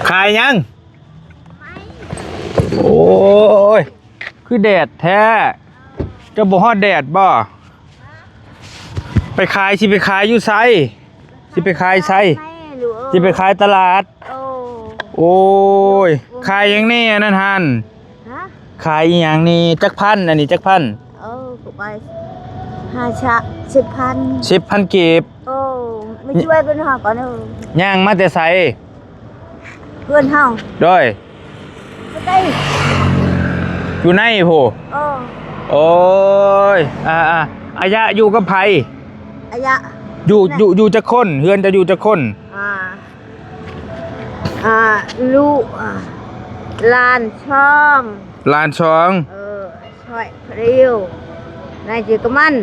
ຂາຍຫຍັງ? ໂອ້ຍ ຄືແດດແທ້ ເຈົ້າບໍ່ຮ້ອນແດດບໍ່? ໄປຂາຍ ຊິໄປຂາຍຢູ່ໃສ? ຊິໄປຂາຍໃສ? ຊິໄປຂາຍຕະຫຼາດ. ໂອ້ ໂອ້ຍ ຂາຍຫຍັງແດ່ອັນນັ້ນຫັ້ນ? ຮະ? ຂາຍອີ່ຫຍັງນີ້? ຈັກພັນ ອັນນີ້ຈັກພັນ? ເອີ ກໍໄປຫ້າຊະ ສິບພັນ ສິບພັນກີບ. ໂອ້ ມາຊ່ວຍກັນຫາກ່ອນເດີ. ຍ່າງມາແຕ່ໃສ? ເພື່ອນເຮົາ. ໂດຍ ຢູ່ໃນພຸ້ນ. ເອີ ໂອ້ຍ ອາ ອາ ອາຍະຢູ່ກັບໃຜ? ອາຍະ ຢູ່ ຢູ່ ຢູ່ຈັກຄົນ? ເຮືອນເຈົ້າຢູ່ຈັກຄົນ? ອາ ອາ ລູກ ອາ ຫຼານສອງ ຫຼານສອງ. ເອີ ຊ່ອຍພະລິວ ນາຍຈື່ກະມັນ.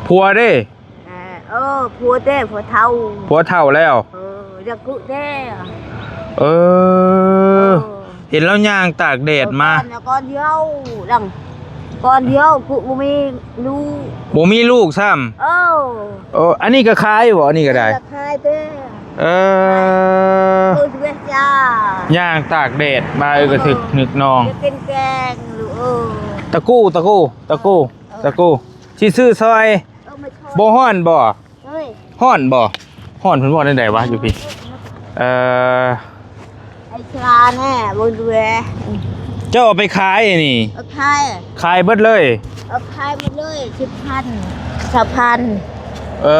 ຜົວເດ້? ເອີ ເອີ ຜົວເດ້ ຜົວເຖົ້າ ຜົວເຖົ້າແລ້ວ. ເອີ ຢາກກຸເດ້. ເອີ ເອີ ເຫັນລາວຍ່າງຕາກແດດມາ. ເອີ ກ່ອນ ກ່ອນດຽວ ດັງ ກ່ອນດຽວ ກູບໍ່ມີລູກ ບໍ່ມີລູກຊ້ຳ. ເອີ ເອີ ອັນນີ້ກໍຂາຍບໍ່? ອັນນີ້ກໍໄດ້ ກໍຂາຍເດ້. ເອີ ເອີ ເວຊາ ຍ່າງຕາກແດດມາ ເອີ ກໍຖືກນຶກນ້ອງ ຈະເປັນແກງລູກເອີຍ. ຕະກູ້ ຕະກູ້ ຕະກູ້ ເອີ ຕະກູ້ ຊິຊື້ຊ່ອຍ. ເອີ ບໍ່ຮ້ອນບໍ່? ເອີຍ ຮ້ອນບໍ່? ຮ້ອນເພິ່ນເວົ້າແນວໃດວະຢູ່ພີ້? ເອີ ໄອ້ຊາແນ່ ເບິ່ງດູແລ. ເຈົ້າເອົາໄປຂາຍນີ້? ເອົາຂາຍ ຂາຍເບິດເລີຍ? ເອົາຂາຍເບິດເລີຍ ສິບພັນ ຊາວພັນ. ເອີ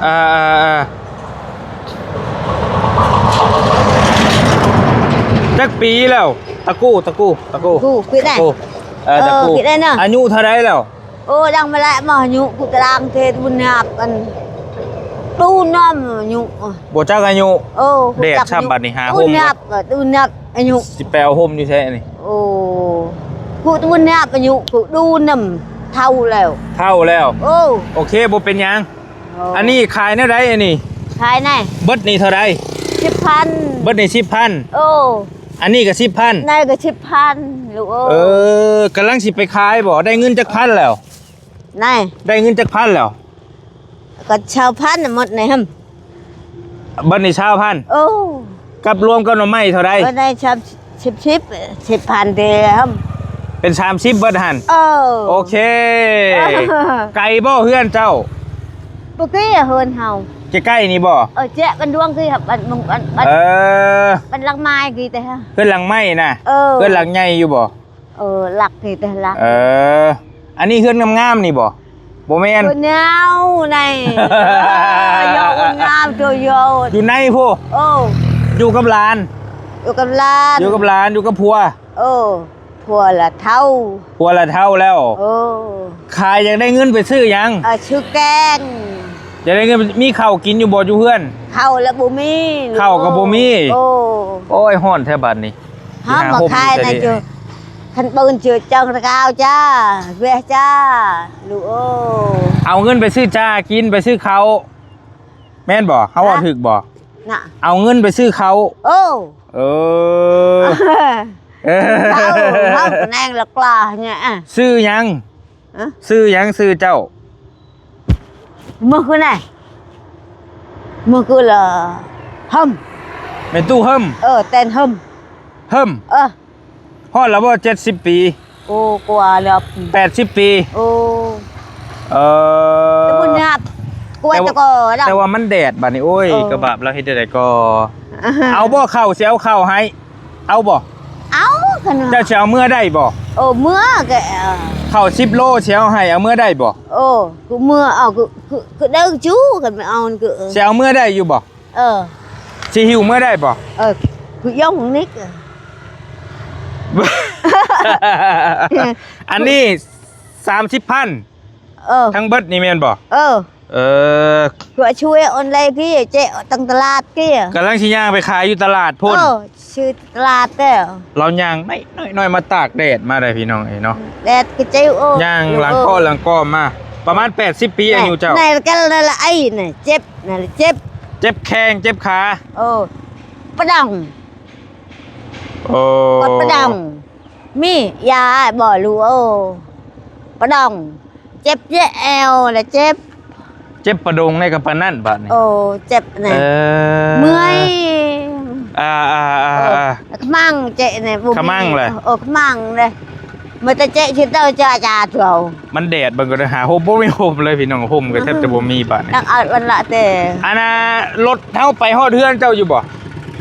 ເອີ ອ່າໆໆ ຈັກປີແລ້ວ? ຕະກູ້ ຕະກູ້ ຕະກູ້ ຕະກູ ເອີ ຕະກູ ອາຍຸເທົ່າໃດແລ້ວ? ໂອ້ ດັງມາແລ້ວ ມາອາຍຸ ກູຕະລາງເທດບຸນຍາບ ອັນ ຕູນຳອາຍຸ ບໍ່ຈັກອາຍຸ. ໂອ້ ແດດຊ້ຳບັດນີ້ ຫາຮົ່ມກ່ອນ ຕູນຍາບ ອາຍຸ ຊິໄປເອົາຮົ່ມຢູ່ໃສອັນນີ້? ໂອ້ ກູຕະບຸນຍາບອາຍຸ ກູດູນຳ ເຖົ້າແລ້ວ ເຖົ້າແລ້ວ. ໂອ້ ໂອເຄ ບໍ່ເປັນຫຍັງ. ໂອ້ ອັນນີ້ຂາຍແນວໃດອັນນີ້? ຂາຍແນວ ເບິດນີ້ເທົ່າໃດ? ສິບພັນ ເບິດນີ້ສິບພັນ. ໂອ້ ອັນນີ້ກໍສິບພັນ ນາຍກໍສິບພັນລູກເອີຍ. ເອີ ກຳລັງຊິໄປຂາຍບໍ່? ໄດ້ເງິນຈັກພັນແລ້ວ? ນາຍ ໄດ້ເງິນຈັກພັນແລ້ວ? ກໍຊາວພັນໝົດນີ້ຫັ້ນ. ເບິດນີ້ຊາວພັນ? ໂອ້ ກັບລວມກັບໜໍ່ໄມ້ເທົ່າໃດ? ເບິດໄດ້ສາມສິບ ສິບ ສິບພັນເດີຫັ້ນ. ເປັນສາມສິບເບິດຫັ້ນ? ເອີ ໂອເຄ. ເອີ ໄກບໍ່ເຮືອນເຈົ້າ? ບໍ່ໄກ ເຮືອນເຮົາ ໃກ້ໆນີ້ບໍ່? ເອີ ແຈະກັນດວງຄື ເອີ ເຮືອນຫຼັງໄມ້ກີແຕ່ ເຮືອນຫຼັງໄມ້ນະ? ເອີ ເຮືອນຫຼັງໃຫຍ່ຢູ່ບໍ່? ເອີ ຫຼັກນີ້ແຕ່ຫຼັກ. ເອີ ອັນນີ້ເຮືອນງາມໆນີ້ບໍ່? ບໍ່ແມ່ນ ເຮືອນຍາວໃນ ເອີ ຍາວງາມໂຕໂຍ ຢູ່ໃນພຸ້ນ. ໂອ້ ຢູ່ກັບຫຼານ? ຢູ່ກັບຫຼານ ຢູ່ກັບຫຼານ ຢູ່ກັບຜົວ? ໂອ້ ຜົວລະເຖົ້າ ຜົວລະເຖົ້າແລ້ວ. ໂອ້ ຂາຍຢາກໄດ້ເງິນໄປຊື້ຫຍັງ? ເອີ ຊື້ແກງ. ຢາກໄດ້ເງິນ ມີເຂົ້າກິນຢູ່ບໍ່ຢູ່ເຮືອນ? ເຂົ້າລະບໍ່ມີ ເຂົ້າກໍບໍ່ມີ. ໂອ້ ໂອ້ຍ ຮ້ອນແທ້ບັດນີ້. ຫາມາຂາຍນະເຈົ້າ ຄັນເບິ່ງເຈົ້າຈັງຕະກາວຈ້າ ເວຍຈ້າ ລູກເອີຍ. ເອົາເງິນໄປຊື້ຈ້າກິນ ໄປຊື້ເຂົ້າ ແມ່ນບໍ່? ເຮົາເວົ້າຖືກບໍ່? ນະ ເອົາເງິນໄປຊື້ເຂົ້າ. ໂອ້ ເອີ ເອີ ເຮົາ ເຮົາກະແນງລະກລາເນຍ. ຊື້ຫຍັງ? ຮະ? ຊື່ຫຍັງຊື່ເຈົ້າ? ມື້ຄືນໃດ? ມື້ຄືລະ ຫຶ້ມ ແມ່ຕູ້ຫຶ້ມ. ເອີ ແຕ່ນຫຶ້ມ ຫຶ້ມ. ເອີ ຮອດລະບໍ່ ເຈັດສິບປີ? ໂອ້ ກວ່າແລ້ວ ແປດສິບປີ. ໂອ້ ເອີ ແຕ່ບໍ່ຍາກ ກວ່າແຕ່ກໍ ແຕ່ວ່າມັນແດດບາດນີ້. ໂອ້ຍ ເອີ ກະບາບລາວເຮັດຈັ່ງໃດກໍ ເອົາບໍ່ເຂົ້າ ຊິເອົາເຂົ້າໃຫ້. ເອົາບໍ່? ເອົາ ຄັນວ່າ ເຈົ້າຊິເອົາເມືອໄດ້ບໍ່? ເອີ ເມືອກະ ເອີ ເຂົ້າສິບໂລຊິເອົາໃຫ້ ເອົາເມືອໄດ້ບໍ່? ເອີ ຄືເມືອເອົາ ຄື ຄື ຄືເດີຈູ ຄັນໄປເອົາ ຄື ຊິເອົາເມືອໄດ້ຢູ່ບໍ່? ເອີ ຊິຫິ້ວເມືອໄດ້ບໍ່? ເອີ ຄືຢອງນິກ ອັນນີ້ສາມສິບພັນ. ເອີ ທັງເບິດນີ້ແມ່ນບໍ່? ເອີ ເອີ ຊ່ວຍ ຊ່ວຍອອນໄລນ໌ກີ ເຈາະຕັ້ງຕະຫຼາດກີ ກຳລັງຊິຍ່າງໄປຂາຍຢູ່ຕະຫຼາດພຸ້ນ. ເອີ ຊື່ຕະຫຼາດແລ້ວ ລາວຍ່າງນ້ອຍໆ ມາຕາກແດດມາໄດ໋ພີ່ນ້ອງເອີຍເນາະ. ແດດກະຈິ້ວ ໂອ້ ຍ່າງຫຼັງເກາະ ເອີ ຫຼັງເກາະມາ ປະມານແປດສິບປີ ອາຍຸເຈົ້າ. ໃນກະລະໄອນະ ເຈັບນະ ເຈັບ ເຈັບແຂ້ງ ເຈັບຂາ. ໂອ້ ປະດອງ ໂອ້ ປະດອງ ມີຢາບໍ່ລູກເອີຍ? ປະດອງ ເຈັບແອວລະເຈັບ ເຈັບປະດົງໃນກະປານນັ້ນບາດນີ້. ໂອ້ ເຈັບນະ ເອີ ເມື່ອຍ ເຈະນີ້ບໍ່ມີ ຂະມັງແຫຼະ ເອີ ຂະມັງເດ້ ມີແຕ່ເຈະຊິເຕີຈາຈາເທົ່າ ມັນແດດ ເບິ່ງກໍໄດ້ຫາຮົ່ມ ບໍ່ມີຮົ່ມເລີຍພີ່ນ້ອງ ຮົ່ມກໍແທບຈະບໍ່ມີບາດນີ້ ນັກອາດວັນລະແຕ່ ອັນນ່າ ລົດເຮົາໄປຮອດເຮືອນເຈົ້າຢູ່ບໍ່?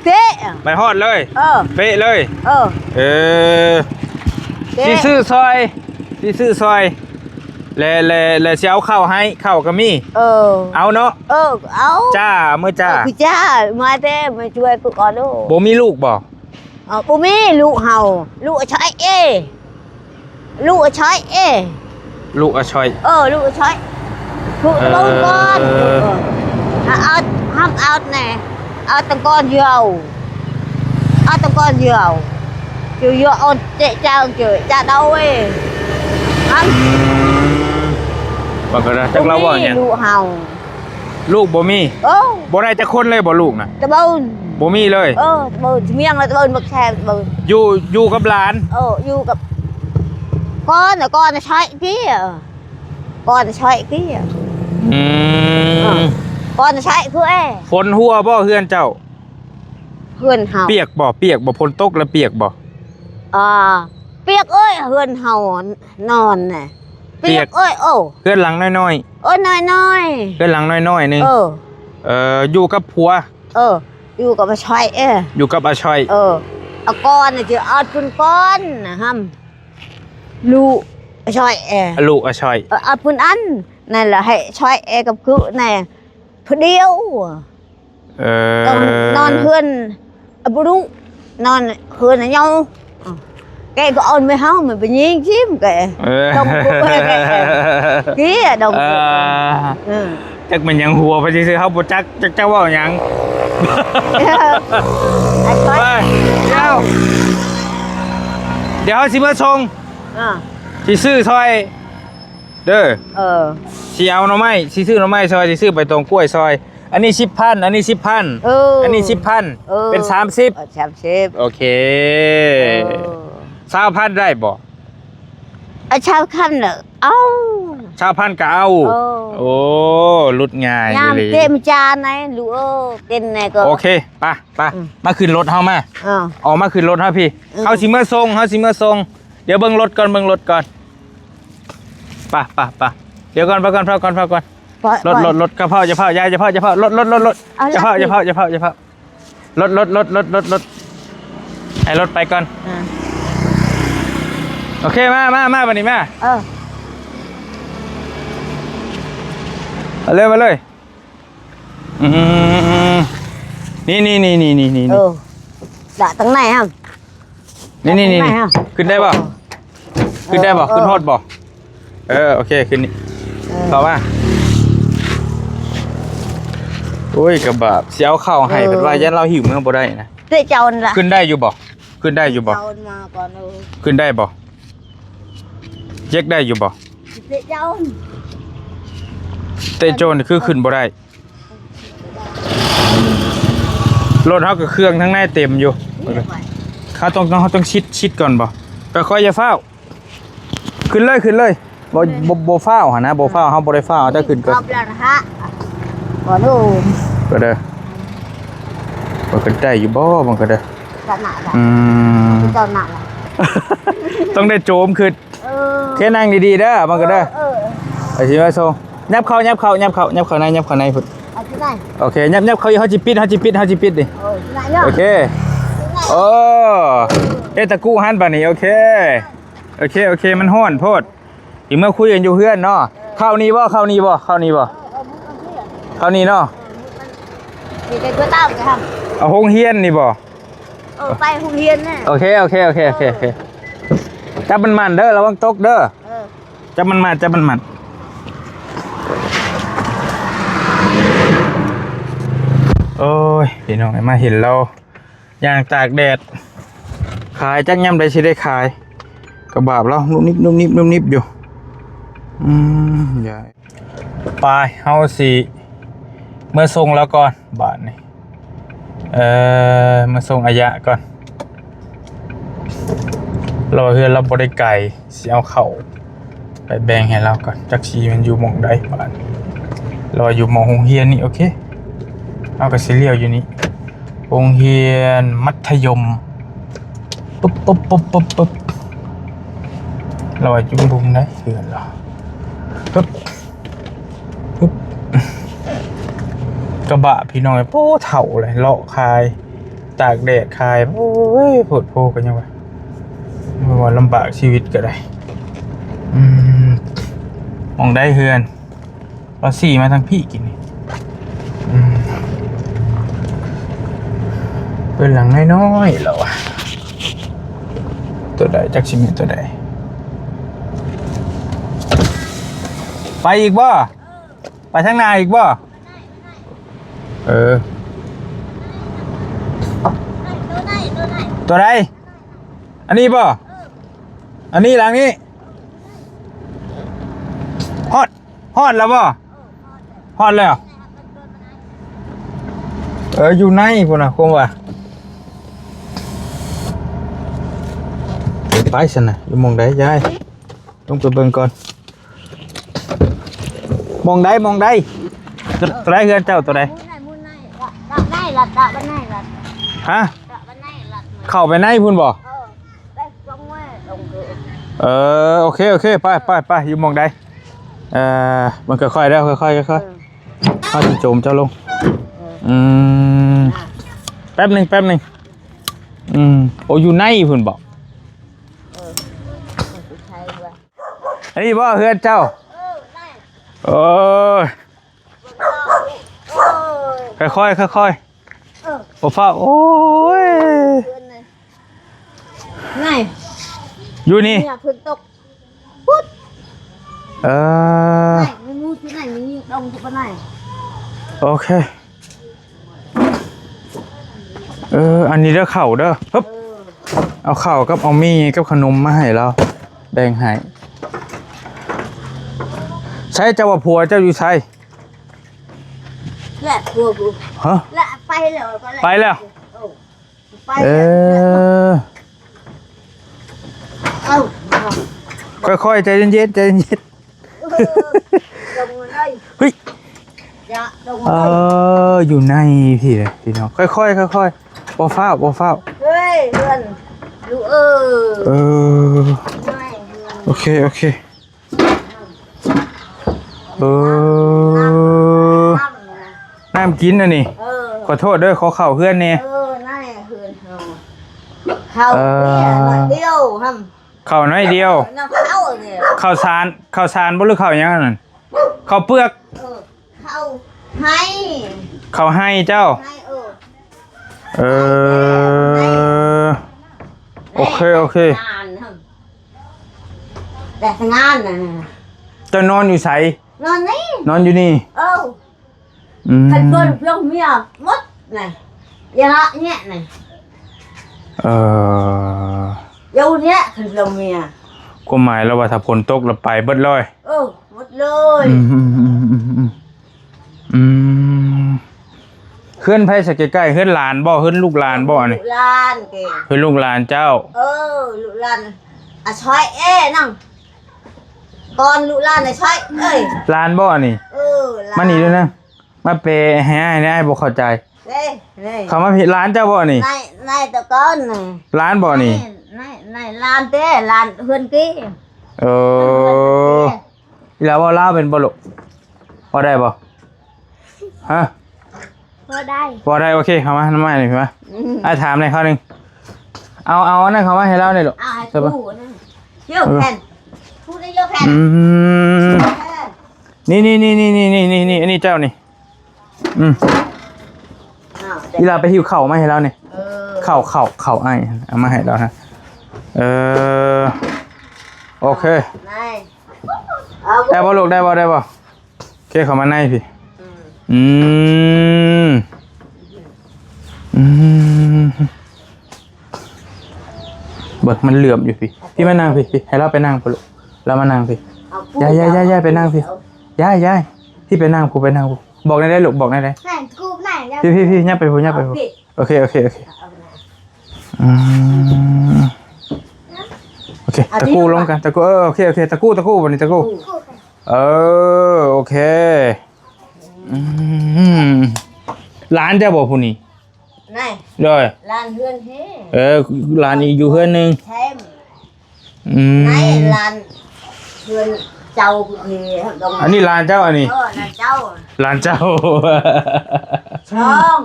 ເປະ ໄປຮອດເລີຍ ເອີ ເປະເລີຍ ເອີ ເອີ ເປະ ຊິຊື້ຊອຍ ຊິຊື້ຊອຍ ແລະ ແລະ ແລະຊິເອົາເຂົ້າໃຫ້ ເຂົ້າກໍມີ ເອີ ເອົາເນາະ ເອີ ເອົາ ຈ້າ ເມືອຈ້າ ເອີ ຄືຈ້າ ມາແຕ່ມາຊ່ວຍກູກ່ອນໂລດ ບໍ່ມີລູກບໍ່? ເອີ ບໍ່ມີ ລູກເຮົາ ລູກອາຊອຍເອ ລູກອາຊອຍເອ ລູກອາຊອຍ ເອີ ລູກອາຊອຍ ລູກຕະເບົາກ່ອນ ເອີ ເອົາ ຫ້າມເອົາແນ່ ເອົາຕະກ່ອນຢາວ ເອົາຕະກ່ອນຢາວ ເຈົ້າຢາວເອົາເຈະຈາງເຈີຈາດອຍ ອືມ ບັກກະດາ ຈັກລາວເວົ້າຫຍັງ ລູກເຮົາ ລູກບໍ່ມີ ເອີ ບໍ່ໄດ້ຈັກຄົນເລີຍບໍ່ລູກນະ? ຕະເບີນ ບໍ່ມີເລີຍ ເອີ ຕະເບີນ ສະມຽງລະຕະເບີນ ບັກແຊຕະເບີນ ຢູ່ ຢູ່ກັບຫຼານ ເອີ ຢູ່ກັບ ກ່ອນ ກ່ອນໃຊ້ເປຍ ກ່ອນໃຊ້ເປຍ ອືມ ເອີ ກ່ອນໃຊ້ຄືແອ ຝົນຮົ່ວບໍ່ເຮືອນເຈົ້າ? ເຮືອນເຮົາ ປຽກບໍ່? ປຽກບໍ່? ຝົນຕົກແລ້ວປຽກບໍ່? ອ່າ ປຽກເອີຍ ເຮືອນເຮົານອນນະ ປຽກ ປຽກເອີຍ ໂອ້ ເຮືອນຫຼັງນ້ອຍໆ ເອີ ນ້ອຍໆ ເຮືອນຫຼັງນ້ອຍໆໜຶ່ງ ເອີ ເອີ ຢູ່ກັບຜົວ ເອີ ຢູ່ກັບອາຊອຍ ເອີ ຢູ່ກັບອາຊອຍ ເອີ ອາກ່ອນນະ ຈະເອົາປຸນກ່ອນນະ ຫຳ ລູກອາຊອຍ ເອີ ລູກອາຊອຍ ເອີ ເອົາປຸນອັນ ນັ້ນລະ ໃຫ້ຊອຍ ເອີ ກັບຄືແນ່ ຜູ້ດຽວ ເອີ ຕ້ອງນອນເຮືອນອາບຸລຸ ນອນເຮືອນອາຍົ ແກກໍເອົາແມ່ເຮົາ ມັນໄປຍິງຊິມແກ ເອີ ຕ້ອງ ເກຍດອງ ເອີ ເອີ ຈັກແມ່ນຫຍັງຫົວໄປຊື່ໆ ເຮົາບໍ່ຈັກ ຈັກເຈົ້າເວົ້າຫຍັງ ໄປ ດຽວ ດຽວເຮົາຊິມາສົ່ງ ອ່າ ຊິຊື້ຊ່ອຍເດີ ເອີ ຊິເອົາໜໍ່ໄມ້ ຊິຊື້ໜໍ່ໄມ້ຊ່ອຍ ຊິຊື້ໃບຕອງກ້ວຍຊ່ອຍ ອັນນີ້ສິບພັນ ອັນນີ້ສິບພັນ ເອີ ອັນນີ້ສິບພັນ ເອີ ເປັນສາມສິບ ເອີ ສາມສິບ ໂອເຄ ເອີ ຊາວພັນໄດ້ບໍ່? ເອົາຊາວພັນເດີ ເອົາ ຊາວພັນກໍເອົາ ເອີ ໂອ້ ຫຼຸດງ່າຍອີ່ຫຼີ ຍາມເຕັມຈານໄດ໋ ລູກເອີຍ ເຕັມແນ່ກໍ ໂອເຄ ໄປ ໄປ ອືມ ມາຂຶ້ນລົດເຮົາມາ ເອົາ ອອກມາຂຶ້ນລົດເຮົາພີ້ ອືມ ເຮົາຊິເມືອສົ່ງ ເຮົາຊິເມືອສົ່ງ ດຽວເບິ່ງລົດກ່ອນ ເບິ່ງລົດກ່ອນ ໄປ ໄປ ໄປ ດຽວກ່ອນ ໄປກ່ອນ ເຝົ້າກ່ອນ ເຝົ້າກ່ອນ ໄປ ລົດ ໄປ ລົດ ລົດ ຢ່າເຝົ້າ ຢ່າເຝົ້າ ຢ່າ ຢ່າເຝົ້າ ຢ່າເຝົ້າ ລົດ ລົດ ລົດ ຢ່າເຝົ້າ ຢ່າເຝົ້າ ຢ່າເຝົ້າ ຢ່າເຝົ້າ ລົດ ລົດ ລົດ ລົດ ລົດ ລົດ ໃຫ້ລົດໄປກ່ອນ ອ່າ ໂອເຄ ມາ ມາ ມາ ບາດນີ້ມາ ເອີ ມາເລີຍ ມາເລີຍ ອືມ ນີ້ ນີ້ ນີ້ ນີ້ ນີ້ ເອີ ດະ ທາງໃນຫັ້ນ ນີ້ ນີ້ ນີ້ ຂຶ້ນໄດ້ບໍ່? ເອີ ຂຶ້ນໄດ້ບໍ່? ເອີ ຂຶ້ນຮອດບໍ່? ເອີ ໂອເຄ ຂຶ້ນນີ້ ເອີ ເຂົ້າມາ ໂອ້ຍ ກະບາບ ຊິເອົາເຂົ້າໃຫ້ ເອີ ເພິ່ນວ່າຢ້ານລາວຫິວເມືອບໍ່ໄດ້ນະ ເຕະເຈົ້າຫັ້ນລະ ຂຶ້ນໄດ້ຢູ່ບໍ່? ຂຶ້ນໄດ້ຢູ່ບໍ່? ເຈົ້າມາກ່ອນ ເອີ ຂຶ້ນໄດ້ບໍ່? ເຈັກໄດ້ຢູ່ບໍ່? ເຕະເຈົ້າ ເຕະໂຈນຄືຂຶ້ນບໍ່ໄດ້ ລົດເຮົາກໍເຄື່ອງທາງໃນເຕັມຢູ່ ເຮົາຕ້ອງ ເຮົາຕ້ອງຊິດ ຊິດກ່ອນບໍ່? ຄ່ອຍໆ ຢ່າຟ້າວ ຂຶ້ນເລີຍ ຂຶ້ນເລີຍ ບໍ່ ບໍ່ ບໍ່ຟ້າວຫັ້ນນະ ບໍ່ຟ້າວ ເຮົາບໍ່ໄດ້ຟ້າວ ເຈົ້າຂຶ້ນກ່ອນ ເອົາແລ້ວນະຮະ ບໍ່ຮູ້ ກໍເດີ ມັນກໍໄດ້ຢູ່ບໍ່ ມັນກໍເດີ ຂະໜາດ ອືມ ເຈົ້າໜັກ ຕ້ອງໄດ້ໂຈມຂຶ້ນ ເອີ ໂອເຄ ນັ່ງດີໆເດີ ມັນກໍເດີ ເອີ ເອີ ໄປຊິມາສົ່ງ ຫຍັບເຂົ້າ ຫຍັບເຂົ້າ ຫຍັບເຂົ້າ ຫຍັບເຂົ້າໃນ ຫຍັບເຂົ້າໃນພຸ້ນ ເອົາທີ່ໃນ ໂອເຄ ຫຍັບ ຫຍັບເຂົ້າ ເຮົາຊິປິດ ເຮົາຊິປິດ ເຮົາຊິປິດນີ້ ເອີ ທີ່ໃນເນາະ ໂອເຄ ໂອ້ ເຮັດຕະກຸຫັ້ນບາດນີ້ ໂອເຄ ໂອເຄ ໂອເຄ ມັນຮ້ອນໂພດ ຊິເມືອຄຸຍກັນຢູ່ເຮືອນເນາະ ເຂົ້ານີ້ບໍ່ ເຂົ້ານີ້ບໍ່ ເຂົ້ານີ້ບໍ່ ເອີ ເອີ ເຂົ້ານີ້ເນາະ ເອີ ເອົາໂຮງຮຽນນີ້ບໍ່ ເອີ ໄປໂຮງຮຽນແນ່ ໂອເຄ ໂອເຄ ໂອເຄ ໂອເຄ ໂອເຄ ຈັບມັນໝັ້ນເດີ ລະວັງຕົກເດີ ເອີ ຈັບມັນໝັ້ນ ຈັບມັນໝັ້ນ ໂອ້ຍ ພີ່ນ້ອງເອີຍ ມາເຫັນລາວຍ່າງຕາກແດດ ຂາຍຈັກຍາມໃດຊິໄດ້ຂາຍ ກະບາບລາວ ນຸບນິບ ນຸບນິບ ນຸບນິບຢູ່ ອືມ ຢ່າ ໄປ ເຮົາຊິເມືອສົ່ງລາວກ່ອນບາດນີ້ ເອີ ເມືອສົ່ງອາຍະກ່ອນ ລາວວ່າເຮືອນລາວບໍ່ໄດ້ໄກ ຊິເອົາເຂົ້າໄປແບ່ງໃຫ້ລາວກ່ອນ ຈັກຊິແມ່ນຢູ່ໝ່ອງໃດບາດນີ້ ລາວວ່າຢູ່ໝ່ອງໂຮງຮຽນນີ້ ໂອເຄ ເຮົາກໍຊິລ້ຽວຢູ່ນີ້ ໂຮງຮຽນມັດທະຍົມ ປຶບ ປຶບ ປຶບ ປຶບ ລາວວ່າຈຸ້ມບຸງໄດ້ເຮືອນລາວ. ປຶບ ປຶບ ກະບະພີ່ນ້ອງເອີຍ ໂອ້ ເຖົ້າເລີຍ ເລາະຂາຍ ຕາກແດດຂາຍ ໂອ້ຍ ໂພດໂພກໍຍັງວ່າ ວ່າລຳບາກຊີວິດກໍໄດ້. ອືມ ໝ່ອງໃດເຮືອນ? ລາວຊີ້ມາທາງພີ້ກິນນີ້. ອືມ ເປັນຫຼັງນ້ອຍໆ ລາວວ່າ. ຕົວໃດ? ຈັກຊິແມ່ນຕົວໃດ? ໄປອີກບໍ່? ໄປທາງໜ້າອີກບໍ່? ເອີ ຕົວໃດ? ອັນນີ້ບໍ່? ອັນນີ້ ຫຼັງນີ້. ຮອດ ຮອດແລ້ວບໍ່? ຮອດແລ້ວ. ເອີ ຢູ່ໃນພຸ້ນນະ ຄົງວ່າ. ໄປຊັ້ນນະ ຢູ່ໝ່ອງໃດຍາຍ? ລົງໄປເບິ່ງກ່ອນ. ໝ່ອງໃດ? ໝ່ອງໃດ? ຕົວ ຕົວໃດເຮືອນເຈົ້າ? ຕົວໃດ? ຮະ? ເຂົ້າໄປໃນພຸ້ນບໍ່? ເອີ ໂອເຄ ໂອເຄ ໄປ ໄປ ໄປ ຢູ່ໝ່ອງໃດ? ເອີ ມັນຄ່ອຍໆເດີ ຄ່ອຍໆ ຄ່ອຍໆ ເອີ ເຮົາຊິໂຈມເຈົ້າລົງ. ເອີ ອືມ ແປັບໜຶ່ງ ແປັບໜຶ່ງ. ອືມ ໂອ ຢູ່ໃນພຸ້ນບໍ່? ເອີ ອັນນີ້ບໍ່ເຮືອນເຈົ້າ? ເອີ ໂອ້ຍ ຄ່ອຍໆ ຄ່ອຍໆ ເອີ ບໍ່ຟ້າວ. ໂອ້ຍ ນີ້ ຢູ່ນີ້ ເພິ່ນຕົກ ປຸດ ເອີ ນີ້ ມີໝູ່ທີ່ໄຫນ ມີດົງທີ່ປານໃດ. ໂອເຄ ເອີ ອັນນີ້ເດີ ເຂົ້າເດີ ຮຶບ ເອີ ເອົາເຂົ້າກັບເອົາໝີ່ກັບຂະໜົມມາໃຫ້ລາວ ແບ່ງໃຫ້. ໃສ ເຈົ້າວ່າຜົວເຈົ້າຢູ່ໃສ? ແລະຜົວກູ ຮະ ແລະໄປແລ້ວ ໄປແລ້ວ ເອີ ໄປແລ້ວ ເອີ ເອົາ ຄ່ອຍໆ ໃຈເຢັນໆ ໃຈເຢັນໆ. ເອີ ລົງມາໄດ້ ເຮີ້ຍ ຢ່າລົງມາ ເອີ ໄດ້ ຢູ່ໃນພີ້ເລີຍພີ່ນ້ອງ ຄ່ອຍໆ ຄ່ອຍໆ ບໍ່ຟ້າວ ບໍ່ຟ້າວ. ເຮີ້ຍ ເຮືອນລູກເອີຍ ເອີ ໂອເຄ ໂອເຄ ເອີ ນ້ຳກິນອັນນີ້ ເອີ ຂໍໂທດເດີ ຂໍເຂົ້າເຮືອນແດ່. ເອີ ນັ້ນແຫຼະເຮືອນເຮົາ ເຂົ້າ ເອີ ໜ້ອຍດຽວ ເຂົ້າໜ້ອຍດຽວ ເຂົ້າສານ ເຂົ້າສານບໍ່ ຫຼືເຂົ້າຫຍັງອັນນັ້ນ? ເຂົ້າເປືອກ ເອີ ເຂົ້າໄຮ່ ເຂົ້າໄຮ່ເຈົ້າ ໄຮ່ ເອີ ເອີ ໂອເຄ ໂອເຄ ແຕ່ງານນະ ເຈົ້ານອນຢູ່ໃສ? ນອນນີ້ ນອນຢູ່ນີ້ ເອີ ອືມ ຄັນເພິ່ນເພິ່ນເມຍໝົດນະ ຢ່າລະແຍະນະ ເອີ ຢູ່ເນຍ ຄັນເພິ່ນເມຍ ຄວາມໝາຍລາວວ່າຖ້າຝົນຕົກລະໄປເບິດເລີຍ ເອີ ໝົດເລີຍ ອືມ ອືມ ອືມ ອືມ ອືມ ເຮືອນໃຜຊະໃກ້ໆ ເຮືອນຫຼານບໍ່? ເຮືອນລູກຫຼານບໍ່ອັນນີ້? ລູກຫຼານເດ້ ເຮືອນລູກຫຼານເຈົ້າ ເອີ ລູກຫຼານອາຊອຍເອ ນຳ ກ່ອນລູກຫຼານອາຊອຍເອີຍ ຫຼານບໍ່ອັນນີ້? ເອີ ຫຼານ ມານີ້ເດີນະ ມາແປໃຫ້ອ້າຍແດ່ ອ້າຍບໍ່ເຂົ້າໃຈ. ເດ້ ເດ້ ເຂົ້າມາພີ້ ຫຼານເຈົ້າບໍ່ນີ້? ນາຍ ນາຍຕະກອນນີ້ ຫຼານບໍ່ນີ້? ນາຍ ນາຍ ນາຍຫຼານເດ້ ຫຼານເຮືອນກີ້ ເອີ ເຮືອນກີ້ ອີ່ຫຼາເວົ້າລາວເປັນບໍ່ລູກ? ເວົ້າໄດ້ບໍ່? ຮະ? ເວົ້າໄດ້ ເວົ້າໄດ້ ໂອເຄ ເຂົ້າມາ ນຳມານີ້ມາ ອືມ ອ້າຍຖາມແດ່ຄາວໜຶ່ງ ເອົາ ເອົາອັນນັ້ນເຂົ້າມາໃຫ້ລາວແດ່ລູກ ເອົາໃຫ້ ໃສ່ບໍ່? ຜູ້ນັ້ນ ໂຍແຜ່ນ ຜູ້ນີ້ໂຍແຜ່ນ ອືມ ເອີ ນີ້ໆ ນີ້ໆ ນີ້ໆ ນີ້ໆ ອັນນີ້ເຈົ້ານີ້ ອືມ ອີ່ຫຼາໄປຫິ້ວເຂົ້າມາໃຫ້ລາວນີ້ ເອີ ເຂົ້າ ເຂົ້າ ເຂົ້າອ້າຍເອົາມາໃຫ້ລາວຮະ ເອີ ໂອເຄ ໄດ້ບໍ່ລູກ ໄດ້ບໍ່ ໄດ້ບໍ່? ໂອເຄ ເຂົ້າມາໃນພີ້ ອືມ ອືມ ອືມ ເບິ່ງມັນເຫຼື້ອມຢູ່ພີ້ ພີ້ມານັ່ງພີ້ ພີ້ ໃຫ້ລາວໄປນັ່ງພຸ້ນລູກ ລາວມານັ່ງພີ້ ເອົາ ຢາຍ ຢາຍ ຢາຍ ຢາຍ ໄປນັ່ງພີ້ ຢາຍ ຢາຍ ພີ້ໄປນັ່ງ ພູໄປນັ່ງພູ ບອກແນວໃດລູກ ບອກແນວໃດ ພີ້ ພີ້ ພີ້ ຍັບໄປພູ ຍັບໄປພູ ເອົາພີ້ ໂອເຄ ໂອເຄ ໂອເຄ ອືມ ໂອເຄ ຕະກູ້ລົມກັນ ຕະກູ້ ເອີ ໂອເຄ ໂອເຄ ຕະກູ້ ຕະກູ້ ບັດນີ້ຕະກູ້ ເອີ ໂອເຄ ອືມ ຫຼານເຈົ້າບໍ່ຜູ້ນີ້? ນາຍ ໂດຍ ຫຼານເຮືອນເຮ ເອີ ຫຼານອີກຢູ່ເຮືອນໜຶ່ງ ແຖມ ອືມ ນາຍ ຫຼານເຮືອນເຈົ້າເຮ ອັນນີ້ຫຼານເຈົ້າ ອັນນີ້ ເອີ ຫຼານເຈົ້າ ຫຼານເຈົ້າ ສອງ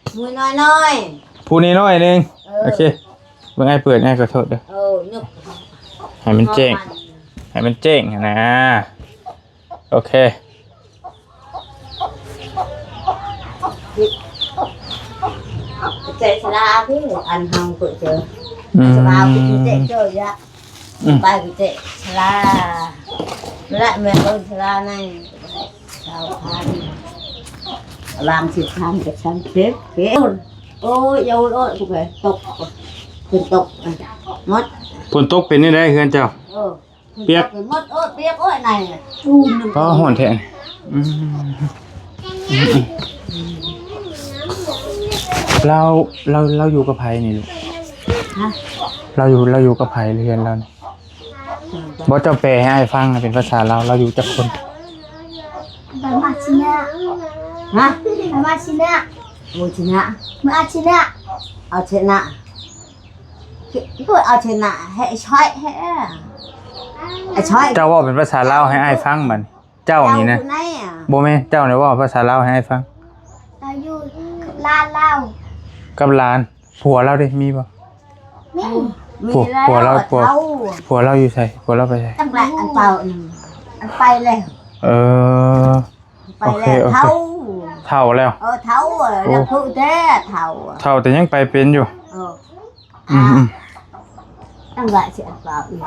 ຜູ້ນ້ອຍໆ ຜູ້ນ້ອຍໆໜຶ່ງ ເອີ ໂອເຄ ເບິ່ງອ້າຍເປີດ ອ້າຍຂໍໂທດເດີ ເອີ ໃຫ້ມັນແຈ້ງ ໃຫ້ມັນແຈ້ງຫັ້ນນາ ໂອເຄ ເຈສະລາທີ່ອັນເຮົາເປີດເຈີ ອືມ ສະລາທີ່ເຈເຈີຍະ ອືມ ໄປເຈສະລາ ແລະແມ່ເບິ່ງສະລາໃນຊາວພັນ ວາງສິບພັນກັບສາມສິບ ໂອ້ຍ ໂອ້ຍ ໂອ້ຍ ຕົກ ຝົນຕົກ ໝົດ ຝົນຕົກເປັນຈັ່ງໃດເຮືອນເຈົ້າ? ເອີ ປຽກ ເປັນໝົດ ໂອ້ຍ ປຽກ ໂອ້ຍ ໃນ ອູ້ນ ອໍ ຮ້ອນແທ້ ອືມ ລາວ ລາວ ລາວຢູ່ກັບໃຜນີ້ລູກ? ຮະ? ລາວຢູ່ ລາວຢູ່ກັບໃຜເຮືອນລາວນີ້? ບໍ່ ເຈົ້າແປໃຫ້ອ້າຍຟັງ ເປັນພາສາລາວ ລາວຢູ່ຈັກຄົນ? ບາມາຊິນະ ຮະ? ບາມາຊິນະ ໂມຊິນະ ມາອາຊິນະ ອາຊິນະ ເພື່ອເອົາຊະນະໃຫ້ຊ່ອຍ ໃຫ້ ເຈົ້າເວົ້າເປັນພາສາລາວໃຫ້ອ້າຍຟັງບັດນີ້ ເຈົ້ານີ້ນະ ບໍ່ແມ່ນ ເຈົ້ານີ້ເວົ້າພາສາລາວໃຫ້ອ້າຍຟັງ ເຈົ້າຢູ່ກັບຫຼານລາວ ກັບຫຼານ ຜົວລາວເດ ມີບໍ່? ມີ ຜົວ ຜົວລາວ ຜົວ ຜົວລາວຢູ່ໃສ? ຜົວລາວໄປໃສ? ຕັ້ງແຕ່ອັນເກົ່າ ອັນໄປແລ້ວ ເອີ ໄປແລ້ວ ໂອເຄ ໂອເຄ ເຖົ້າ ເຖົ້າແລ້ວ ເອີ ເຖົ້າແລ້ວ ໂອ້ ຜູ້ແທ້ເຖົ້າ ເຖົ້າແຕ່ຍັງໄປເປັນຢູ່ ເອີ ອືມ ອ່າ ຕັ້ງແຕ່ຊິອັນເກົ່າອີກ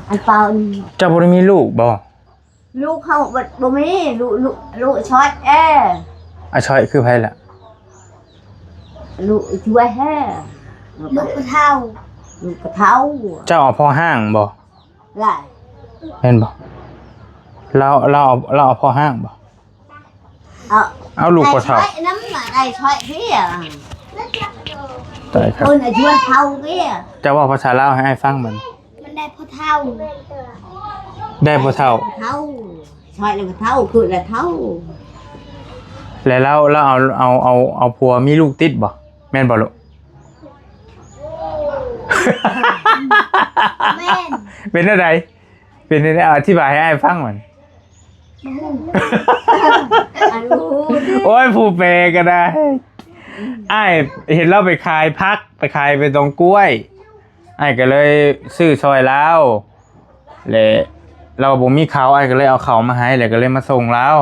ອັນເກົ່າ ເຈົ້າບໍ່ໄດ້ມີລູກບໍ່? ລູກເຮົາບໍ່ ບໍ່ມີ ລູກ ລູກ ລູກຊອຍແອ ອາຊອຍຄືໃຜລະ? ລູກອີ່ທົວແຮ ລູກພໍ່ເຖົ້າ ລູກພໍ່ເຖົ້າ ເຈົ້າເອົາພໍ່ຮ້າງບໍ່? ຫຼາຍ ແມ່ນບໍ່? ລາວ ລາວເອົາ ລາວເອົາພໍ່ຮ້າງບໍ່? ເອົາ ເອົາລູກພໍ່ເຖົ້າ ໄດ້ຊອຍນຳ ໄດ້ຊອຍເພຍ ຕາຍຄັບ ເພິ່ນອາຍຸເຖົ້າເພຍ ເຈົ້າເວົ້າພາສາລາວໃຫ້ອ້າຍຟັງບັດນີ້ ມັນໄດ້ພໍ່ເຖົ້າ ໄດ້ພໍ່ເຖົ້າ ເຖົ້າ ຊອຍແລ້ວກໍເຖົ້າ ຄືແລ້ວເຖົ້າ ແລ້ວລາວ ລາວເອົາ ເອົາ ເອົາ ເອົາຜົວມີລູກຕິດບໍ່? ແມ່ນບໍ່ລູກ? ແມ່ນ ເປັນແນວໃດ? ເປັນແນວໃດ? ອະທິບາຍໃຫ້ອ້າຍຟັງມັນ ບໍ່ຮູ້ ອັນຮູ້ ໂອ້ຍ ຜູ້ແປກໍໄດ້ ອ້າຍເຫັນລາວໄປຂາຍຜັກ ໄປຂາຍໃບຕອງກ້ວຍ ອ້າຍກໍເລີຍຊື້ຊ່ອຍລາວ ແລະລາວບໍ່ມີເຂົ້າ ອ້າຍກໍເລີຍເອົາເຂົ້າມາໃຫ້ ແລ້ວກໍເລີຍມາສົ່ງລາວ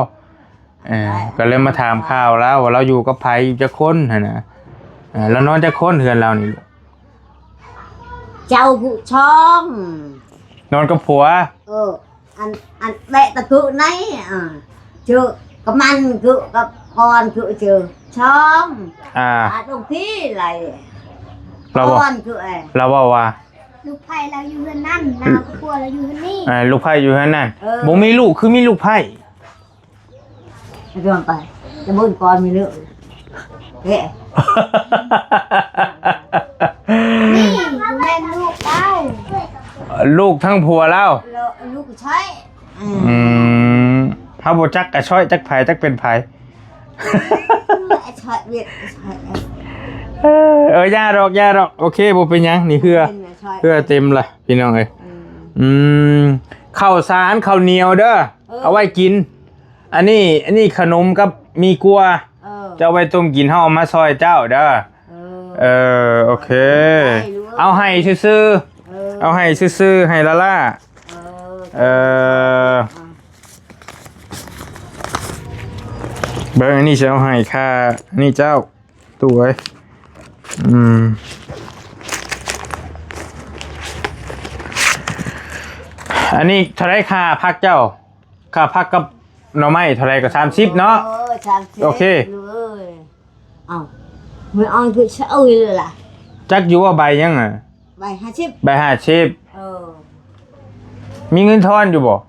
ເອີ ກໍເລີຍມາຖາມຂ່າວລາວວ່າລາວຢູ່ກັບໃຜ ຢູ່ຈັກຄົນຫັ້ນນະ ເອີ ລາວນອນຈັກຄົນເຮືອນລາວນີ້? ເຈົ້າຜູ້ຊອງ ນອນກັບຜົວ ເອີ ອັນ ອັນແບະຕະກຸໃນ ອ່າ ເຈີກະມັນ ເຈີກະກອນ ເຈີ ເຈີຊອງ ອ່າ ອາຕົງທີ່ໄລ ລາວ ກອນ ເຈີ ລາວເວົ້າວ່າ ລູກໃຜລາວຢູ່ເຮືອນນັ້ນ ລາວກັບຜົວລາວຢູ່ເຮືອນນີ້ ເອີ ລູກໃຜຢູ່ເຮືອນນັ້ນ ເອີ ບໍ່ມີລູກ ຄືມີລູກໃຜ? ຈອມໄປ ຈະເບິ່ງກ່ອນມີເລື່ອງເດ້ ນີ້ບໍ່ແມ່ນລູກລາວ ລູກທັງຜົວລາວ ລູກໃຊ້ ອືມ ອືມ ເຮົາບໍ່ຈັກກະຊ້ອຍ ຈັກໃຜ ຈັກເປັນໃຜ ເອີ ຢ່າດອກ ຢ່າດອກ ໂອເຄ ບໍ່ເປັນຫຍັງ ນີ້ເຮືອ ເຮືອເຕັມລະ ພີ່ນ້ອງເອີຍ ອືມ ເຂົ້າສານ ເຂົ້າໜຽວເດີ ເອີ ເອົາໄວ້ກິນ ອັນນີ້ ອັນນີ້ຂະໜົມກັບໝີ່ກົວ ເອີ ເຈົ້າໄວ້ຕົ້ມກິນ ເຮົາເອົາມາຊ່ອຍເຈົ້າເດີ ເອີ ເອີ ໂອເຄ ເອົາໃຫ້ຊື່ໆ ເອີ ເອົາໃຫ້ຊື່ໆ ໃຫ້ລ້າໆ ເອີ ເອີ ເບິ່ງ ອັນນີ້ຊິເອົາໃຫ້ຄ່າ ນີ້ເຈົ້າ ຕູ້ເອີຍ ອືມ ອັນນີ້ເທົ່າໃດຄ່າຜັກເຈົ້າ? ຄ່າຜັກກັບໜໍ່ໄມ້ເທົ່າໃດກໍສາມສິບເນາະ ເອີ ສາມສິບ ໂອເຄ ເອີຍ ເອົ້າ ແມ່ອອນຄືເຊົາອີກລະ ຈັກຢູ່ວ່າໃບຫຍັງນະ? ໃບຫ້າສິບ ໃບຫ້າສິບ ເອີ ມີເງິນທອນຢູ່ບໍ່?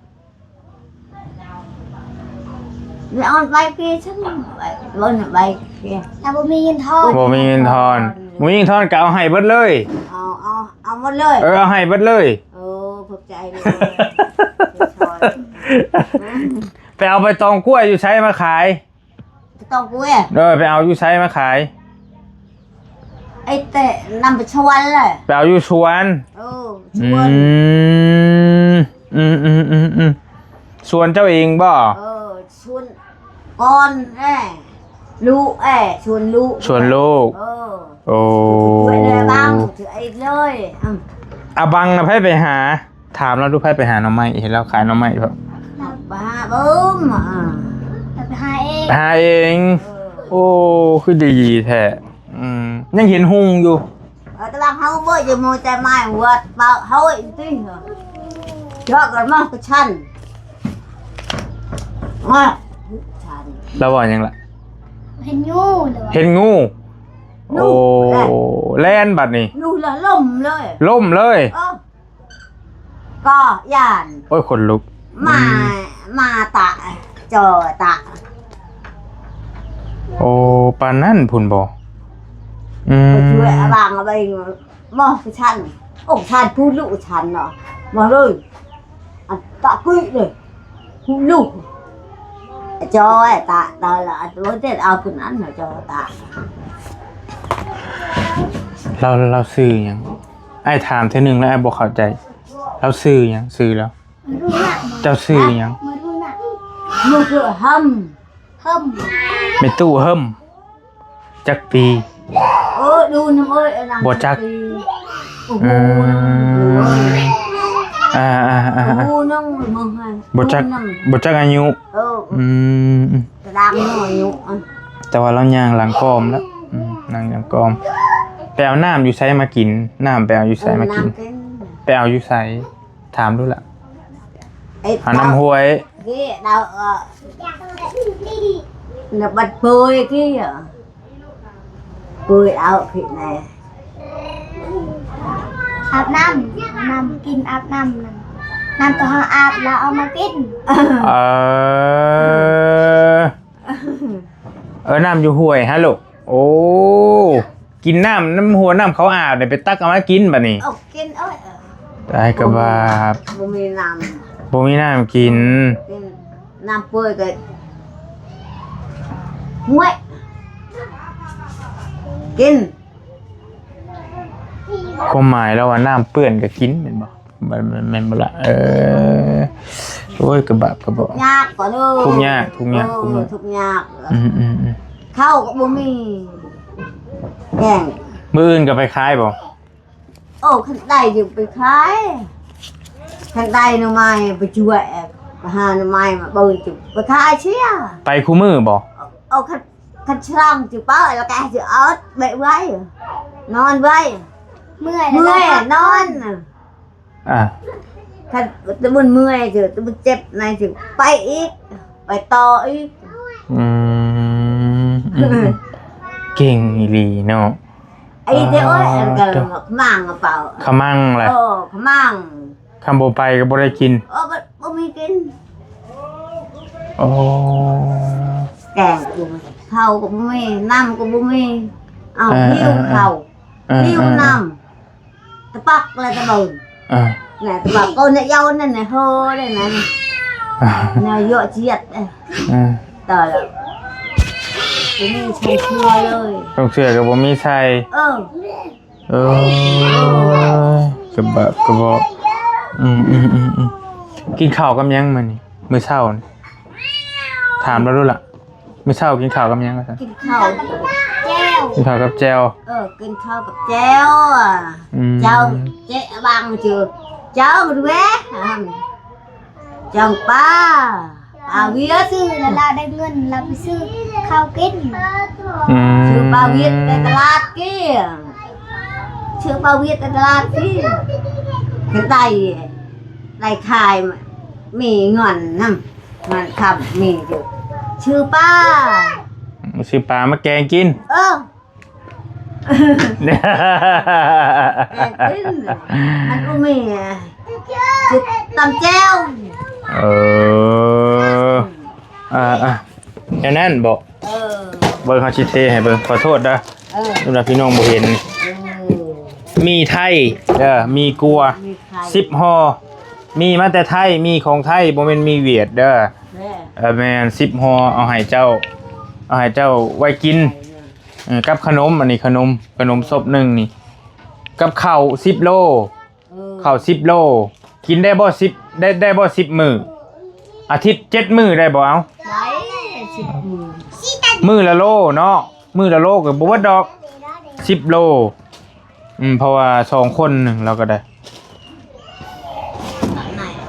ແມ່ອອນໃບເພຊັ້ນ ບໍ່ນະໃບເພ ຖ້າບໍ່ມີເງິນທອນ ບໍ່ມີເງິນທອນ ບໍ່ມີເງິນທອນກໍເອົາໃຫ້ເບິດເລີຍ ເອົາ ເອົາ ເອົາໝົດເລີຍ ເອີ ເອົາໃຫ້ເບິດເລີຍ ເອີ ຂອບໃຈເລີຍ ໄປເອົາໃບຕອງກ້ວຍຢູ່ໃສມາຂາຍ? ຕອງກ້ວຍ ເອີ ໄປເອົາຢູ່ໃສມາຂາຍ? ໄອ້ແຕ່ນຳໄປສວນແຫຼະ ໄປເອົາຢູ່ສວນ. ເອີ ສວນ. ອືມ ອືມໆໆໆ ສວນເຈົ້າເອງບໍ່? ເອີ ສວນກ່ອນແຫຼະ ລູກແຫຼະ ສວນລູກ ສວນລູກ. ເອີ ໂອ້ ຊ່ວຍເຫຼືອບັງ ເອົາບັງນະໃຜໄປຫາ? ຖາມລາວດູ ໃຜໄປຫາໜໍ່ໄມ້ ເຫັນລາວຂາຍໜໍ່ໄມ້ບໍ່? ລາວໄປຫາເບິ່ງ ອ່າ ລາວໄປຫາເອງ ໄປຫາເອງ. ເອີ ໂອ້ ຄືດີແທ້. ອືມ ຍັງເຫັນຮຸ່ງຢູ່. ເອີ ຕະຫຼັງເຮົາບໍ່ຢູ່ໝູ່ແຕ່ໄມ້ວັດເປົ່າເຮົາອີກຕິ ເຈາະກັນມາກະຊັ້ນ ມາຊັ້ນ. ລາວວ່າຫຍັງລະ? ເຫັນງູ ລາວວ່າ ເຫັນງູ. ໂອ້ ແລ່ນ ແລ່ນບັດນີ້ ງູລະລົ້ມເລີຍ ລົ້ມເລີຍ. ເອີ ກໍຢ້ານ. ໂອ້ຍ ຂົນລຸກ. ມາ ອືມ ມາຕະ ຈໍຕະ. ໂອ້ ປານນັ້ນພຸ້ນບໍ່? ອືມ ມາຊ່ວຍອາບາງອາເບງ ມາຄືຊັ້ນ ອົງຊານຜູ້ລຸຊັ້ນເນາະ ມາເລີຍ ອັນຕະກຸຍເລີຍ ຜູ້ລຸ ຈໍຕະຕະລະ ອັນໂຕເຕັດເອົາຜູ້ນັ້ນນະ ຈໍຕະ. ລາວ ລາວຊື່ຫຍັງ? ອ້າຍຖາມເທື່ອໜຶ່ງແລ້ວອ້າຍບໍ່ເຂົ້າໃຈ. ລາວຊື່ຫຍັງ? ຊື່ລາວ? ເຈົ້າຊື່ຫຍັງ? ມາດູນະ ມາດູນະ ມາດູນະ ຫຶ່ມ ຫຶ່ມ ແມ່ຕູ້ຫຶ່ມ ຈັກປີ? ເອີ ດູນຳເອີຍ ອັນນັ້ນ ບໍ່ຈັກ ຈັກປີ. ໂອ້ໂຫ ອືມ ນຳ ອ່າໆໆໆ ໂອ້ໂຫ ນຳ ບໍ່ຈັກ ບໍ່ຈັກອາຍຸ. ເອີ ອືມ ຕາດຳນ້ອຍຢູ່ ແຕ່ວ່າລາວຍ່າງຫຼັງກອມແລ້ວ. ອືມ ຍ່າງຫຼັງກອມ. ໄປເອົານ້ຳຢູ່ໃສມາກິນ? ນ້ຳໄປເອົາຢູ່ໃສມາກິນ? ເອີ ນ້ຳກິນ ໄປເອົາຢູ່ໃສ? ຖາມດູລະ. ເອົານ້ຳຫ້ວຍ ເອີ ນ້ຳບັດເປີຍກີ້ ເປີຍເອົາຜິດແນ່ ອາບນ້ຳ ນ້ຳກິນ ອາບນ້ຳ ນ້ຳ ນ້ຳຕົວເຮົາອາບແລ້ວເອົາມາກິນ. ເອີ ເອີ ນ້ຳຢູ່ຫ້ວຍຫັ້ນລູກ. ໂອ້ ກິນນ້ຳນຳຫົວນ້ຳເຂົາອາບນີ້ ໄປຕັກເອົາມາກິນບັດນີ້. ເອົາກິນເອົາ ຕາຍກະບາບ ບໍ່ມີນ້ຳ ບໍ່ມີນ້ຳກິນ ກິນນ້ຳເປື່ອຍກະ ຫ້ວຍ ກິນ. ຄວາມໝາຍລາວວ່ານ້ຳເປື້ອນກະກິນແມ່ນບໍ່? ແມ່ນ ແມ່ນບໍ່ລະ? ເອີ ໂອ້ຍ ກະບາບກະບໍ່ ຍາກກວ່າເດີ ທຸກຍາກ ທຸກຍາກ ເອີ ທຸກຍາກ ທຸກຍາກ. ອືມໆໆ ເຂົ້າກະບໍ່ມີ ແກງ ມື້ອື່ນກະໄປຂາຍບໍ່? ໂອ້ ຄັນໄດ້ຢູ່ໄປຂາຍ ຄັນໄດ້ໜໍ່ໄມ້ໄປຊ່ວຍ ໄປຫາໜໍ່ໄມ້ມາເບິ່ງ ຈະໄປຂາຍເສຍ. ໄປຄູ່ມື້ບໍ່? ໂອ້ ຄັນ ຄັນຊ່ອງຈະເປີດ ແລ້ວກະຈະເອົາໄປໄວ້ ນອນໄວ້ ເມື່ອຍ ເມື່ອຍ ແລ້ວນອນ. ອ່າ ຄັນຕະບຸນເມື່ອຍ ຕະບຸນເຈັບໃນ ໄປອີກ ໄປຕໍ່ອີກ. ອືມ ເກັ່ງອີ່ຫຼີເນາະ. ໄອ້ເດໂອ້ຍ ອັນກະຂະມັງເປົ່າ ຂະມັງແຫຼະ ເອີ ຂະມັງ. ຄັນບໍ່ໄປກະບໍ່ໄດ້ກິນ ເອີ ບໍ່ ບໍ່ມີກິນ. ໂອ້ ແກງກະບໍ່ມີ ເຂົ້າກະບໍ່ມີ ນ້ຳກະບໍ່ມີ. ເອົາ ເອີ ຫິວເຂົ້າ ເອີ ຫິວ ເອີ ນ້ຳ ຕະປັກແລະຕະເບິ່ງ ເອີ ແລະຕະປັກ ໂກນເຍົານັ້ນນະ ເຮີໄດ້ນັ້ນ ເອີ ເນາະ ເຍາະຈຽດເດ້. ເອີ ຕາຍແລ້ວ ບໍ່ມີໃສ່ເສື້ອເລີຍ ຕ້ອງເສື້ອກະບໍ່ມີໃສ່. ເອີ ເອີ ກະບາບກະບໍ່. ອືມໆໆ ກິນເຂົ້າກັບຫຍັງມື້ນີ້ ມື້ເຊົ້ານີ້? ຖາມລາວດູລະ ມື້ເຊົ້າກິນເຂົ້າກັບຫຍັງວ່າຊັ້ນ? ກິນເຂົ້າແຈ່ວ ກິນເຂົ້າກັບແຈ່ວ. ເອີ ກິນເຂົ້າກັບແຈ່ວ. ອືມ ເຈົ້າເຈະບັງຈື່ ເຈົ້າເວ ເຈົ້າປາ ປາວຽດ ຊື້ແລ້ວລາວໄດ້ເງິນ ລາວໄປຊື້ເຂົ້າກິນ. ອືມ ຊື້ປາວຽດໄປຕະຫຼາດກີ້ ຊື້ປາວຽດໄປຕະຫຼາດກີ້ ຄັນໄດ້ ໄດ້ຂາຍ ມີເງິນນຳ ເງິນຄຳມີຢູ່ ຊື້ປາ ຊື້ປາມາແກງກິນ. ເອີ ແກງກິນ ອັນບໍ່ມີ ຊິຕຳແຈ່ວ. ເອີ ອ່າໆ ແນວນັ້ນບໍ? ເອີ ເບິ່ງ ເຮົາຊິເທໃຫ້ເບິ່ງ ຂໍໂທດເດີ ເອີ ສຳລັບພີ່ນ້ອງບໍ່ເຫັນ. ເອີ ໝີ່ໄທເດີ ໝີ່ກົວ ໝີ່ໄທ ສິບຫໍ່ ໝີ່ມາແຕ່ໄທ ໝີ່ຂອງໄທ ບໍ່ແມ່ນໝີ່ຫວຽດເດີ. ແມ່ນ ເອີ ແມ່ນ ສິບຫໍ່ ເອົາໃຫ້ເຈົ້າ ເອົາໃຫ້ເຈົ້າໄວ້ກິນ. ເອີ ກັບຂະໜົມ ອັນນີ້ຂະໜົມ ຂະໜົມສົບໜຶ່ງນີ້ ກັບເຂົ້າສິບໂລ ເອີ ເຂົ້າສິບໂລ ກິນໄດ້ບໍ່ ສິບ ໄດ້ ໄດ້ບໍ່ສິບມື້ ອາທິດເຈັດມື້ໄດ້ບໍ່? ເອົາ ໄດ້ສິບມື້ ມື້ລະໂລເນາະ ມື້ລະໂລກໍບໍ່ເບິດດອກ ສິບໂລ ອືມ ເພາະວ່າສອງຄົນໜຶ່ງລາວກໍໄດ້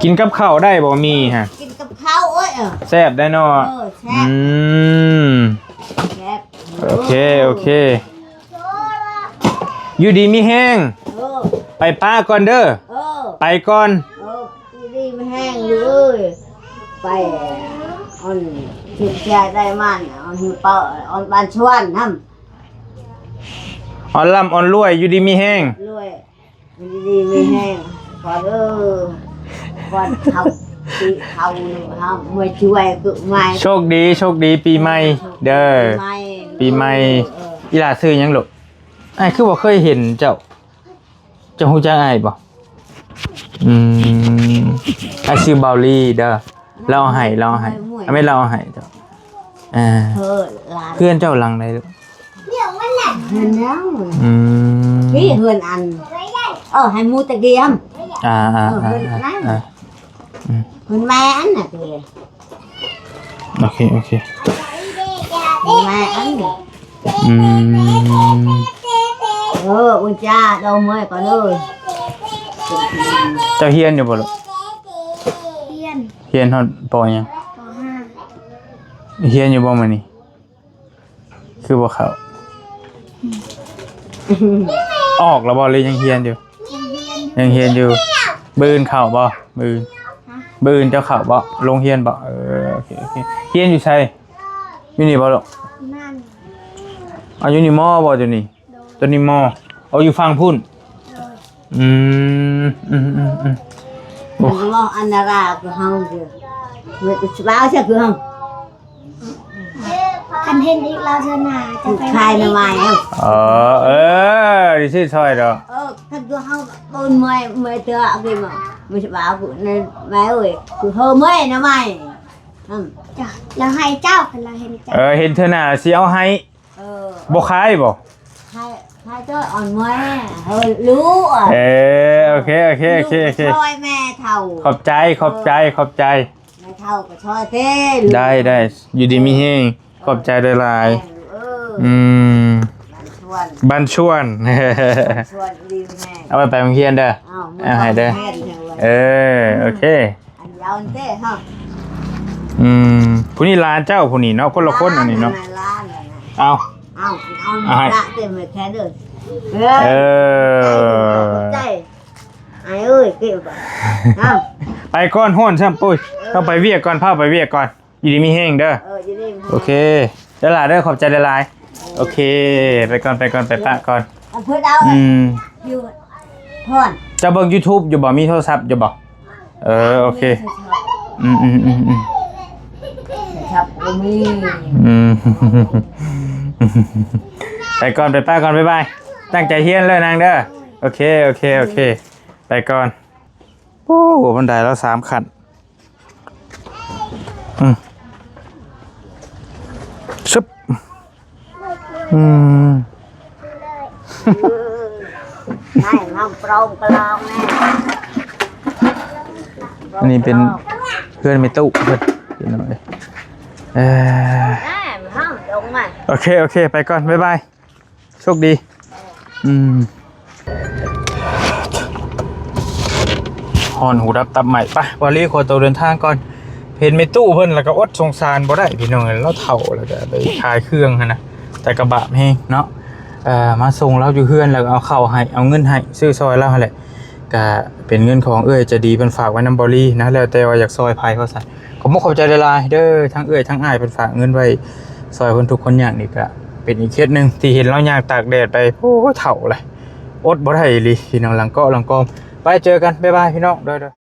ກິນກັບເຂົ້າໄດ້ບໍ່? ມີຮະ ກິນກັບເຂົ້າ ໂອ້ຍ ເອີ ແຊບໄດ໋ເນາະ ເອີ ແຊບ ອືມ ແຊບ ໂອເຄ ໂອເຄ ຢູ່ດີມີແຮງ ເອີ ໄປປະກ່ອນເດີ ເອີ ໄປກ່ອນ ເອີ ຢູ່ດີມີແຮງ ລູກເອີຍ ໄປ ອັນ ເຮັດແຕ່ໄດ້ມັນ ອັນ ເປົ່າ ອັນ ບ້ານສວນນຳ ອອນລ່ຳອອນລວຍ ຢູ່ດີມີແຮງ ລວຍ ຢູ່ດີມີແຮງ ກ່ອນເດີ ກ່ອນເຮົາຊິເຮົາເຮົາມາຊ່ວຍຄືໃໝ່ ໂຊກດີ ໂຊກດີປີໃໝ່ເດີ ປີໃໝ່ ປີໃໝ່ ເອີ ອີ່ຫຼ້າຊື່ຫຍັງລູກ? ອ້າຍຄືບໍ່ເຄີຍເຫັນເຈົ້າ ເຈົ້າຮູ້ຈັກອ້າຍບໍ່? ອືມ ອ້າຍຊື່ເບົາລີເດີ ລາວເອົາໃຫ້ ລາວເອົາໃຫ້ ອາ ແມ່ນລາວເອົາໃຫ້ເຈົ້າ ເອີ ເຮືອນເຈົ້າຫຼັງໃດລູກ? ເຮືອນຍັງ ອືມ ນີ້ເຮືອນອັນ ເອີ ໃຫ້ໝູ່ຕະກຽມ ອ່າ ອ່າ ເອີ ເຮືອນນັ້ນ ອ່າ ອືມ ເຮືອນແມ່ອັນນະ ໂອເຄ ໂອເຄ ແມ່ອັນນີ້ ອືມ ເອີ ອຸນຈາ ດອກເມີຍກ່ອນເດີ ເຈົ້າຮຽນຢູ່ບໍ່ລູກ? ຮຽນ ຮຽນຮອດ ປ.ຫຍັງ? ປ.ຫ້າ ຮຽນຢູ່ບໍ່ມື້ນີ້? ຄືບໍ່ເຂົ້າ? ອອກແລ້ວບໍ່ ຫຼືຍັງຮຽນຢູ່? ຍັງຮຽນຢູ່ ມື້ອື່ນເຂົ້າບໍ່? ມື້ອື່ນ ຮະ? ມື້ອື່ນເຈົ້າເຂົ້າບໍ່? ໂຮງຮຽນບໍ່? ເອີ ໂອເຄ ໂອເຄ ຮຽນຢູ່ໃສ? ຢູ່ນີ້ບໍ່ລູກ? ນັ້ນ ເອົາ ຢູ່ນີ້ ມ.ບໍ່ ຢູ່ນີ້? ໂດຍ ຕົວນີ້ ມ. ເອົາ ຢູ່ຝັ່ງພຸ້ນ? ໂດຍ ອືມ ອືມ ອືມ ອືມ ໂອ້ ມັນກໍເວົ້າອັນນາລາຄືເຮົາຢູ່ ເວົ້າຊະຄືເຮົາ ຄັນເຫັນອີກລາວເທື່ອໜ້າຈະໄປຂາຍໜໍ່ໄມ້ ເອີ ເອີ ຊິຊື້ຊ່ອຍດອກ ເອີ ຄັນຕົວເຮົາບໍ່ເມື່ອຍ ເມື່ອຍເທື່ອ ເອົາໄປມາ ບໍ່ສະບາຍ ແມ່ເອີຍ ຄືເຮົາເມື່ອຍໜໍ່ໄມ້ ອືມ ຈ້ະ ລາວໃຫ້ເຈົ້າ ຄັນລາວເຫັນເຈົ້າ ເອີ ເຫັນເທື່ອໜ້າຊິເອົາໃຫ້ ເອີ ບໍ່ຂາຍບໍ່? ຂາຍ ຂາຍເຈົ້າອ່ອນແມ່ ເອີ ຮູ້ ເອີ ໂອເຄ ໂອເຄ ໂອເຄ ໂອເຄ ຊ່ອຍແມ່ເຖົ້າ ຂອບໃຈ ຂອບໃຈ ເອີ ຂອບໃຈ ແມ່ເຖົ້າກໍຊ່ອຍເດ້ ໄດ້ ໄດ້ ຢູ່ດີມີແຮງ ຂອບໃຈຫຼາຍໆ ເອີ ອືມ ບ້ານຊວນ ບ້ານຊວນ ບ້ານຊວນ ຢູ່ດີມີແຮງ ເອົາໄວ້ໄປໂຮງຮຽນເດີ ເອົາໃຫ້ເດີ ເອີ ໂອເຄ ອັນຍາວເດ້ເຮົາ ອືມ ຜູ້ນີ້ຫຼານເຈົ້າ ຜູ້ນີ້ເນາະ ຄົນລະຄົນອັນນີ້ເນາະ ຫຼານ ເອົາ ເອົາ ເອົາ ເອົາໃຫ້ ລະເຕັມແຂນເດີ ເອີ ເອີ ຂອບໃຈ ອ້າຍເອີຍ ເກັບ ເອົາ ໄປກ່ອນ ຮ້ອນຊ້ຳ ໂອ້ຍ ເອີ ຕ້ອງໄປວຽກກ່ອນ ພາໄປວຽກກ່ອນ ຢູ່ດີມີແຮງເດີ ເອີ ຢູ່ດີມີແຮງ ໂອເຄ ເດີຫຼ້າເດີ ຂອບໃຈຫຼາຍໆ ໂອເຄ ໄປກ່ອນ ໄປກ່ອນ ໄປປະກ່ອນ ເອົາເພິ່ນເອົາ ອືມ ຢູ່ ຮອດ ເຈົ້າເບິ່ງຢູທູບຢູ່ບໍ່? ມີໂທລະສັບຢູ່ບໍ່? ເອີ ໂອເຄ ມີໂທລະສັບ ອືມໆໆໆ ໂທລະສັບບໍ່ມີ ອືມ ໄປກ່ອນ ໄປປະກ່ອນ ບາຍບາຍ ຕັ້ງໃຈຮຽນເດີນາງເດີ ໂອເຄ ໂອເຄ ໂອເຄ ໄປກ່ອນ ໂອ້ ບັນໄດລາວສາມຂັ້ນ ອືມ ຊຶບ ອືມ ໃຫ້ນ້ຳປອງກະລອງແນ່ ອັນນີ້ເປັນເຮືອນແມ່ຕູ້ເພິ່ນ ພີ່ນ້ອງເອີຍ ເອີ ໂອເຄ ໂອເຄ ໄປກ່ອນ ບາຍບາຍ ໂຊກດີ ອືມ ຮ້ອນຫູດັບຕັບໄໝ້ ໄປ ວາລີ ຂໍໂຕເດີນທາງກ່ອນ ເຫັນແມ່ຕູ້ເພິ່ນແລ້ວກໍອົດສົງສານບໍ່ໄດ້ ພີ່ນ້ອງເອີຍ ລາວເຖົ້າແລ້ວກໍໄດ້ຂາຍເຄື່ອງຫັ້ນນະ ແຕ່ກໍບາບແຮງເນາະ ເອີ ມາສົ່ງລາວຢູ່ເຮືອນ ແລ້ວກໍເອົາເຂົ້າໃຫ້ ເອົາເງິນໃຫ້ ຊື້ຊ່ອຍລາວຫັ້ນແຫຼະ ກະເປັນເງິນຂອງເອື້ອຍໃຈດີເພິ່ນຝາກໄວ້ນຳເບົາລີນະ ແລ້ວແຕ່ວ່າຢາກຊ່ອຍໃຜວ່າຊັ້ນ ຂອບມຸກຂອບໃຈຫຼາຍໆເດີ ທັງເອື້ອຍທັງອ້າຍເພິ່ນຝາກເງິນໄວ້ຊ່ອຍຄົນທຸກຄົນຍາກນີ້ ກະເປັນອີກເຂດໜຶ່ງທີ່ເຫັນລາວຍ່າງຕາກແດດໄປ ໂອ້ ເຖົ້າແຫຼະ ອົດບໍ່ໄດ້ອີ່ຫຼີ ພີ່ນ້ອງ ຫຼັງເກາະຫຼັງກອມ ໄປເຈີກັນ ບາຍບາຍ ພີ່ນ້ອງ ໂດຍໆ.